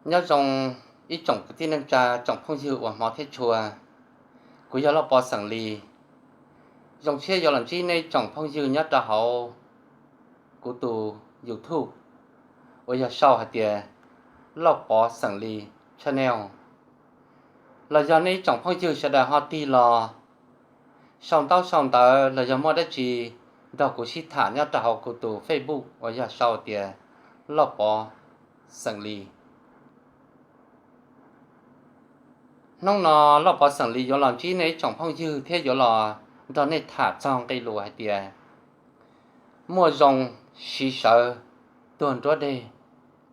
Nyob zoo ib tsoom kwv tij neej tsa, tsoom phooj ywg uas hmov thiab tshua. Kuv yog Lauj Pov xeem Lis. Zoo siab yuav los ntsib nej tsoom phooj ywg nyob rau hauv kuv tus YouTube uas yog sau hais tias Lauj Pov xeem Lis channel, los yog nej ib tsoom phooj ywg sawv daws ho tig los sau ntaub sau ntawv los yog muaj dab tsi nrog kuv sib tham nyob rau hauv kuv tus Facebook uas yog sau tias Lauj Pov xeem Lis. Hnub no Lauj Pov xeem Lis yuav los ntsib nej ib tsoom phooj ywg thiab yuav los nrog nej tham txog nqe lus hais tias muaj zoo siv sawv tuag nruab deg,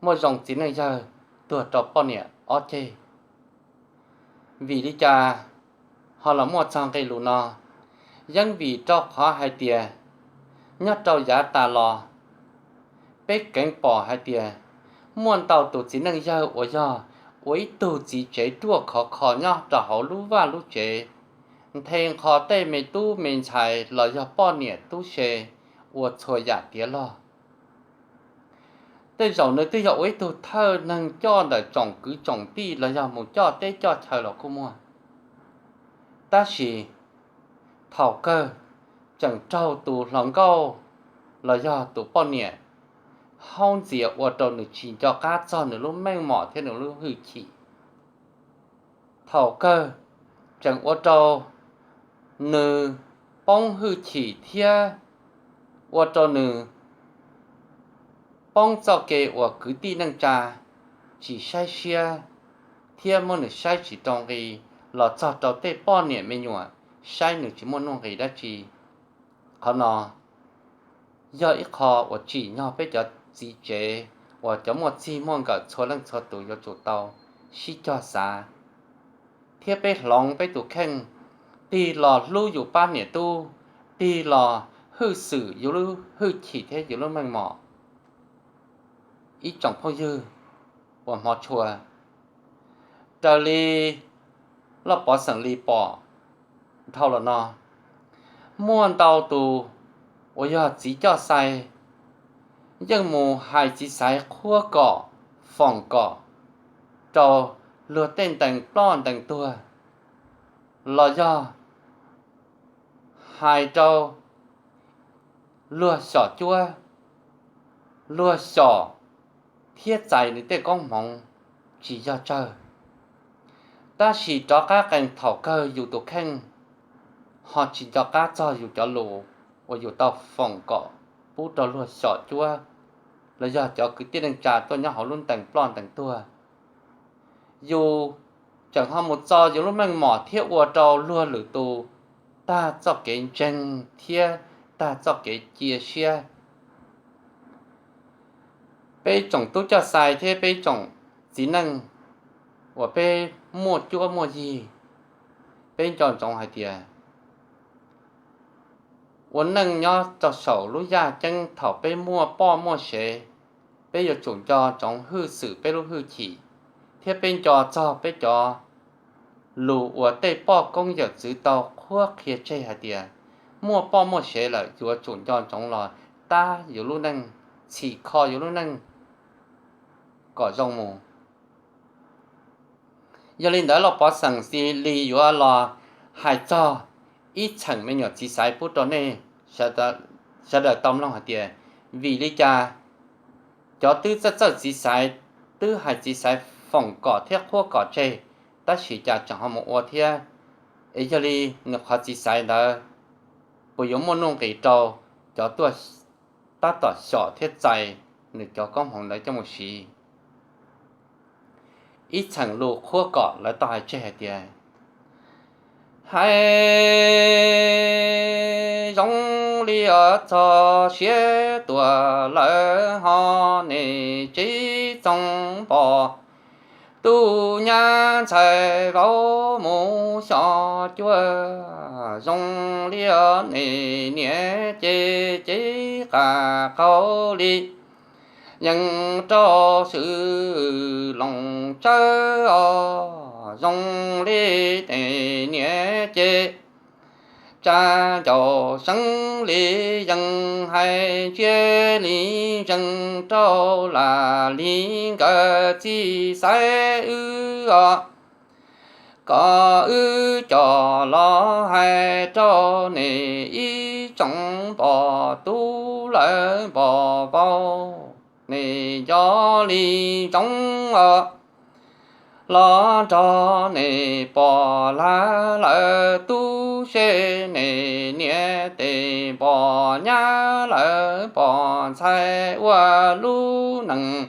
muaj zoo txiv neej yawg tuag rau poj niam ob ceg. Vim li cas ho los muaj txog nqe lus no? Yeeb vim rau qhov hais tias nyob rau yav tas los peb keev pom hais tias muaj ntau tus txiv neej yawg uas yog ua ib tug txiv tsev ruaj khov kho nyob rau hauv lub vaj lub tsev, nthe nqho tej me tub me ntxhais los yog poj niam tub se ua txhua yam tiav log. Tej zaum nws twb yog ua ib tug thawj neeg coj ntawm tsoom kwv tsoom tij los yog mus coj teb coj chaw los kuj muaj. Tab sis thaum kawg tseem raug tus hluas nkauj los yog tus poj niam haub ntxias ua rau nws tsis nco qab txog nws lub meej mom thiab nws lub hwj chim. Thaum kawg tseem ua rau nws poob hwj chim thiab ua rau nws poob txoj kev uas kwv tij neej tsa tsis saib siab thiab muab nws saib tsis rau nqi, los txog rau tej poj niam me nyuam saib nws tsis muaj nuj nqis dab tsi. Qhov no yog ib qho uas tsim nyog peb cov txiv tsev uas cov muaj txij muaj nkawm txhua leej txhua tus yuav tsum tau sib cog xav, thiab peb hloov peb tus kheej, tig los hlub yus pab niam tub, tig los hwj xwm yus lub hwj chim thiab yus lub meej mom. Ib tsoom phooj ywg uas hmov tshua, raws li Lauj Pov xeem Lis pom dhau los no, muaj ntau tus uas yog txiv coj xais yeej mus hais txiv xaiv qhuab kom, foom kom rau luag tej ntees ploj ntees tuag, los yog hais rau luag xyom cuab, luag xyom thiab txais nws tej koob hmoov tsis yog tsawg. Tab sis rov qab qees thaum kawg yus tus kheej ho tsis nco qab txog yus cov lus uas yus tau foom kom pub rau luag xyom cuab los yog cov kwv tij neej tsa tuaj nyob hauv lub ntees ploj ntees tuag. Yus tseem ho mus txo yus lub meej mom thiab ua rau luag lwm tus tag txoj kev ntseeg thiab tag txoj kev cia siab. Peb tsoom tub coj xais thiab peb tsoom txiv neej uas peb muaj cuab muaj yig, peb nco ntsoov hais tias ua neej nyob rau saum lub yaj ceeb thaum peb muaj poj muaj sev, peb yuav tsum nco ntsoov hwj xwm peb lub hwj chim, thiab peb nco txog peb cov lus uas tej poj koob yawm txwv tau qhuab qhia tseg hais tias muaj poj muaj sev lawm yuav tsum nco ntsoov los tab yus lub neej, txhim kho yus lub neej kom zoo mus. Yog li ntawd Lauj Pov xeem Lis yuav los hais txog ib txheem me nyuam txiv xaiv pub rau nej sawv daws tau mloog hais tias vim li cas cov twb txawj txawj txiv xaiv, twb hais txiv xaiv foom kom thiab qhuab kom tseg, tab sis cas tseem ho mus ua thiab? Es yog li nws qhov txiv xaiv ntawd puas yuav muaj nuj nqis rau cov tuaj tab tom xyom thiab txais nws cov koob hmoov ntawd coj mus siv? Ib txheem lus qhuab kom lawv tau hais tseg hais tias, hais zoo li txog siav tuaj lawm ho nej tsis txoov npo, tub nyab ntxhais vauv mus xyom cuab, zoo li nej niam ces cev qas qaug li, yeej rau swm loos tsawb os, zoo li nej niam ces tsa ncaus seeb li yees, hais ntsia li ntsees rau lam li nkawd txiv xaiv wb os. Kom wb coj los hais rau nej ib tsoom npog tub lawv npog vauv, nej nco li ntsoov os. Los nrog nej pog lag lawv tub se, nej niam tej npog nyab lawv npog ntxhais ua lub neej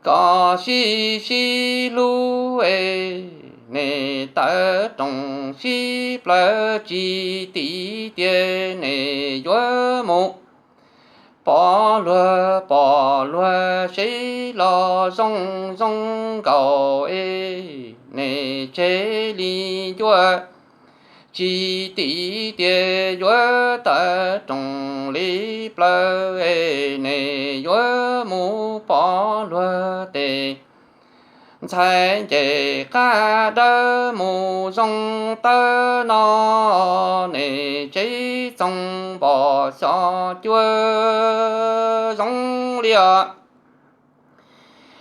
kom sib sib hlub es, nej tawv rooj sib plawv tsis tim tias nej yuav mus pog luag pog luag seb los zoo zoo nkaus es, nej tseg li ncuav tsis tim tias yuav tawv rooj li plawv es, nej yuav mus pog luag tej ntxhais nce qab dawb mus zoo tawb no, nej tseg txoov npog xyov cuab zoo li os.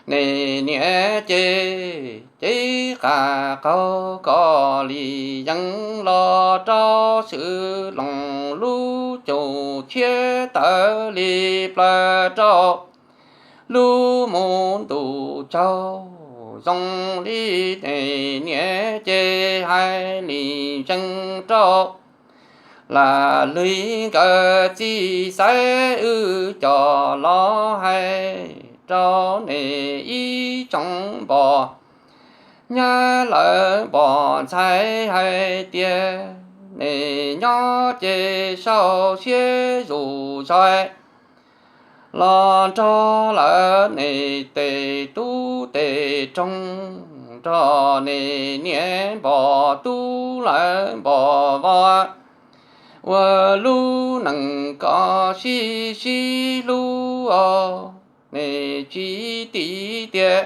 Nej niam ces cev qab qaug kom li yees los rau swm loos lub caum tshiab tawv li plawv rau lub mus ntuj tsaug zoo li. Nej niam ces hais li ntsees rau lam li nkawd txiv xaiv wb coj los hais rau nej ib tsoom npog nyab lawv npog ntxhais hais tias, nej nyob ces sau siab zuj zus los nrog lawm nej tej tub tej roog, nrog nej niam npog tub lawv npog vauv ua lub neej kom sib sib hlub os. Nej tsis tim tias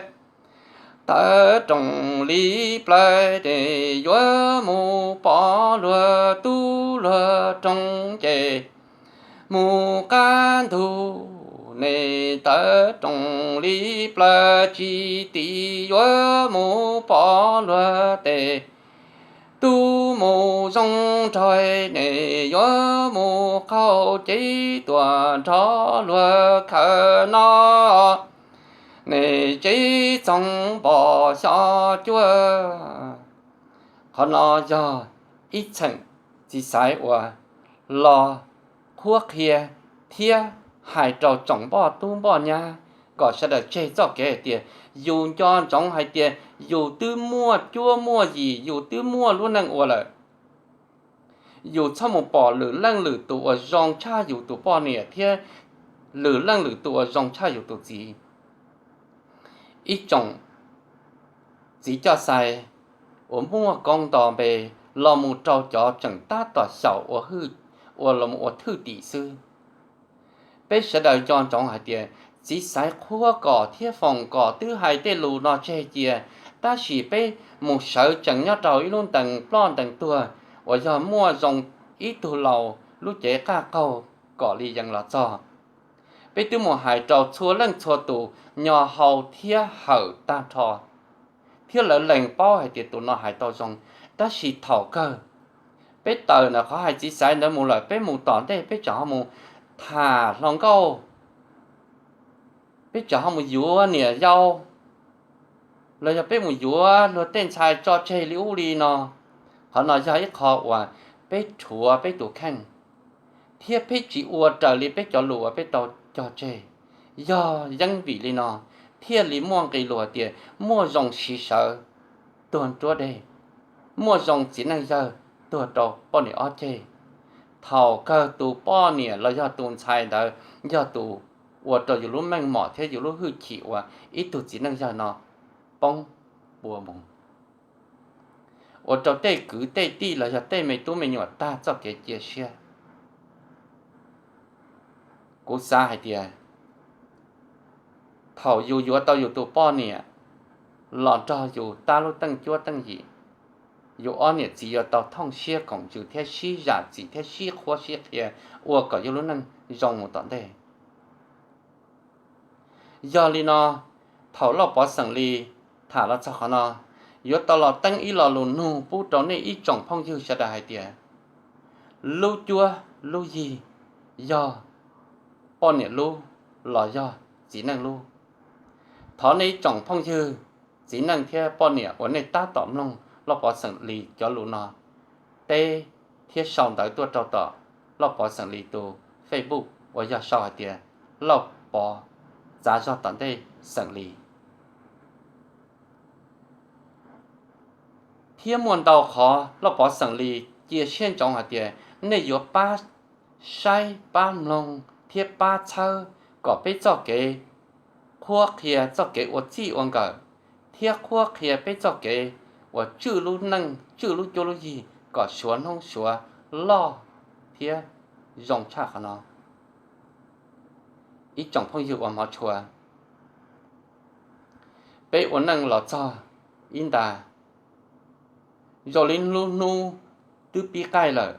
tawv rooj li plawv ces yuav mus pog luag tub luag rooj ces mus qab ntug, nej tawv rooj li plawv tsis tim yuav mus pog luag tej tub mus zoo nraug, nej yuav mus qaug cev tuaj nrog luag khaws no, nej tseg txoov npog xyov cuab. Qhov no yog ib txheem txiv xaiv uas los qhuab qhia thiab hais rau tsoom npoj tub npoj nyab kom sawv daws tseg txoj kev hais tias yus nco ntsoov hais tias yus twb muaj cuab muaj yim, yus twb muaj lub neej ua lawm. Yus txhob mus pom lwm leej lwm tus uas zoo tshaj yus tus poj niam thiab lwm leej lwm tus uas zoo tshaj yus tus txiv. Ib tsoom txiv coj xais uas muaj koob nto npe los mus rau cov tseem tab tom xyaum ua hwj, ua los ua thwj tim xwb. Peb sawv daws nco ntsoov hais tias txiv xaiv qhuab kom thiab foom kom twb hais tej lus no tseg cia, tab sis peb mus sawv tsees nyob rau ib lub ntees ploj ntees tuag uas yog muaj zoo ib tug laus lub cev qaj qaug kom li yees los txog. Peb twb mus hais rau txhua leej txhua tus nyo hau thiab hawm tag nrho, thiab lawv lees paub hais tias tus no hais tau zoo. Tab sis thaum kawg peb tawm ntawm qhov hais txiv xaiv ntawd mus lawm, peb mus tom ntej peb tseem ho mus tham hluas nkauj, peb tseem ho mus yuav niam yau, los yog peb mus yuav luag tej ntxhais tso tseg li ub li no. Qhov no yog ib qho uas peb rhuav peb tus kheej, thiab peb tsis ua raws li peb cov lus uas peb tau cog tseg. Yog yeeb vim li no thiaj li muaj nqe lus tias muaj zoo siv sawv tuag nruab deg, muaj zoo txiv neej yawg tuag rau poj niam ob ceg. Thaum kawg tus poj niam los yog tus ntxhais ntawd yog tus ua rau yus lub meej mom thiab yus lub hwj chim uas ib tug txiv neej yawg no poob puas mus, ua rau tej kwv tej tij los yog tej me tub me nyuam tag txoj kev cia siab. Kuv xav hais tias thaum yus yuav tau yus tus poj niam los nrog yus tab lub teej cuab teej yim, yus ob niam txiv yuav tau thooj siab koom ntsws thiab sib zam txim thiab sib qhuab sib qhia ua kom yus lub neej zoo mus tom ntej. Yog li no, thaum Lauj Pov xeem Lis tham los txog qhov no, yuav tau los teeb ib lo lus nug pub rau nej ib tsoom phooj ywg sawv daws hais tias, lub cuab lub yig yog poj niam lub los yog txiv neej lub? Thov nej ib tsoom phooj ywg, txiv neej thiab poj niam uas nej tab tom mloog Lauj Pov xeem Lis cov lus no, teb thiab sau ntawv tuaj rau tom Lauj Pov xeem Lis tus Facebook uas yog sau hais tias, Lauj Pov txav zog tom ntej xeem Lis. Thiab muaj ntau qhov Lauj Pov xeem Lis cia siab ntsoov hais tias nej yuav pab saib pab mloog thiab pab txhawb kom peb txoj kev qhuab qhia, txoj kev ua txij ua nkawm, thiab qhuab qhia peb txoj kev uas tswj lub neej tswj lub cuab lub yig kom suav hnub suav loj thiab zoo tshaj qhov no. Ib tsoom phooj ywg uas hmov tshua, peb ua neej los txog ib nta, zoo li lub hnub twb pib qaij lawm.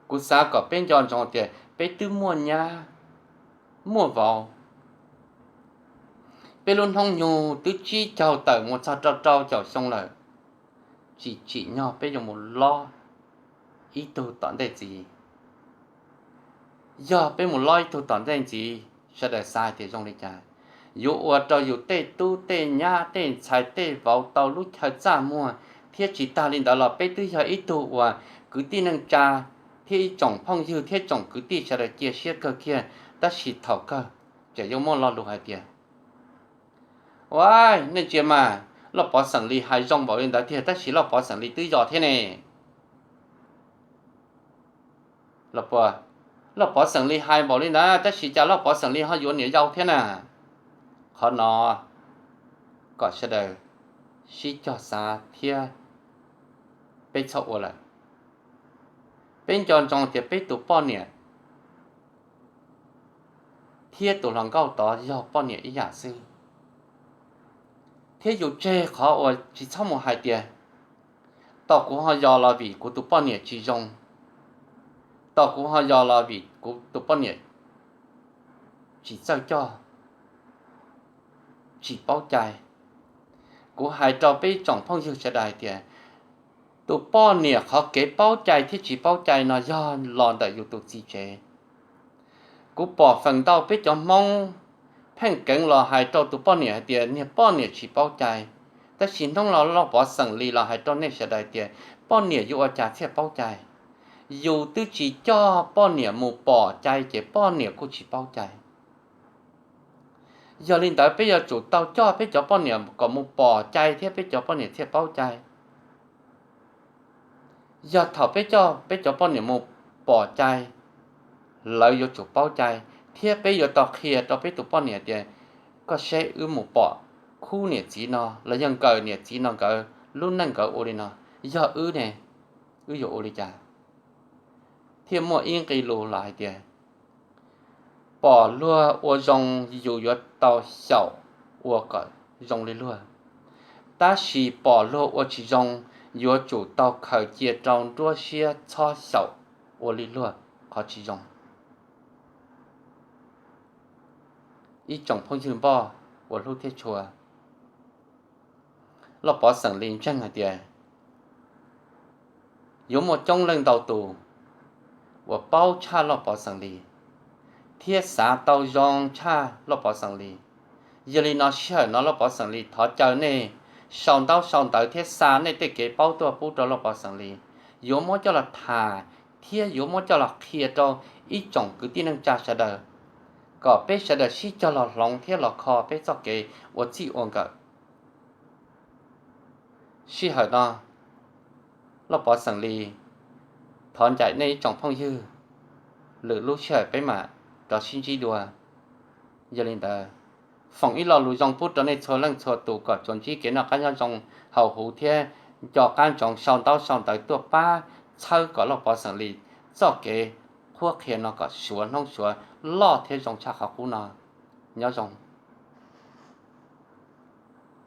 Kuv xav kom peb nco ntsoov tias peb twb muaj nyab muaj vauv, peb lub hnub nyoog twb tsib caug tawm mus txog rau rau caum xyoo lawm, tsis tsim nyog peb yuav mus lob ib tug tom ntej ntxiv. Yog peb mus lob ib tug tom ntej ntxiv, sawv daws xav hais tias zoo li cas? Yuav ua rau yus tej tub tej nyab tej ntxhais tej vauv tau lub chaw txaj muag, thiab tsis tag li ntawd los peb twb yog ib tug uas kwv tij neej tsa thiab ib tsoom phooj ywg thiab tsoom kwv tij sawv daws cia siab kawg kiag, tab sis thaum kawg tseem yuav muaj lo lus hais tias, ua, nej ntsia mas, Lauj Pov xeem Lis hais zoo npaum li ntawd tiag tab sis Lauj Pov xeem Lis twb yog thiab ne. Lauj Pov xeem Lis hais npaum li ntawd tab sis cas Lauj Pov xeem Lis ho yuav niam yau thiab na? Qhov no kom sawv daws sib cog xav thiab peb txhob ua lawm. Peb nco ntsoov tias peb tus poj niam thiab tus hluas nkauj tod yog poj niam ib yam xwb. Thiab yus tseg qhov uas tsis txhob mus hais tias, tom kuv ho yog los vim kuv tus poj niam tsis zoo, tom kuv ho yog los vim kuv tus poj niam tsis txawj coj, tsis paub cai. Kuv hais rau peb tsoom phooj ywg sawv daws hais tias, tus poj niam qhov kev paub cai thiab tsis paub cai no yog los ntawm yus tus txiv tsev. Kuv pom feem ntau peb cov Hmoob pheej keev los hais rau tus poj niam hais tias niag poj niam tsis paub cai, tab sis hnub no Lauj Pov xeem Lis los hais rau nej sawv daws tias poj niam yuav ua cas thiaj paub cai. Yus twb tsis coj poj niam mus pom cai ces poj niam kuj tsis paub cai. Yog li ntawd peb yuav tsum tau coj peb cov poj niam kom mus pom cai thiab peb cov poj niam thiaj paub cai. Yog thaum peb coj peb cov poj niam mus pom cai, lawv yuav tsum paub cai, thiab peb yuav tau qhia rau peb tus poj niam tias, koj saib wb mus pom khub niam txiv no los yog nkawm niam txiv no nkawd lub neej nkawd ua li no, yog wb ne, wb yuav ua li cas? Thiaj muaj ib nqe lus los hais tias, pom luag ua zoo yus yuav tau xyaum ua kom zoo li luag, tab sis pom luag ua tsis zoo yuav tsum tau khaws cia rau nruab siab txhob xyaum ua li luag qhov tsis zoo. Ib tsoom phooj ywg npoj uas hlub thiab tshua, Lauj Pov xeem Lis ntseeg hais tias yuav muaj coob leej ntau tus uas paub tshaj Lauj Pov xeem Lis thiab xav tau zoo tshaj Lauj Pov xeem Lis. Yog li no sij hawm no Lauj Pov xeem Lis thov caw nej sau ntaub sau ntawv thiab xa nej tej kev paub tuaj pub rau Lauj Pov xeem Lis, yuav muab coj los tham thiab yuav muab coj los qhia rau ib tsoom kwv tij neej tsa sawv daws, kom peb sawv daws sib cog los hloov thiab los kho peb txoj kev ua txij ua nkawm. Sij hawm no Lauj Pov xeem Lis thov ncaim nej ib tsoom phooj ywg, lwm lub sij hawm peb mam rov sib ntsib dua. Yog li ntawd, foom ib lo lus zoo pub rau nej txhua leej txhua tus kom tsuas ntsib kev noj qab nyob zoo hauv huv thiab nco qab ntsoov sau ntaub sau ntawv tuaj pab txhawb kom Lauj Pov xeem Lis txoj kev qhuab qhia no kom suav hnub suav loj thiab zoo tshaj qhov qub no. Nyob zoo.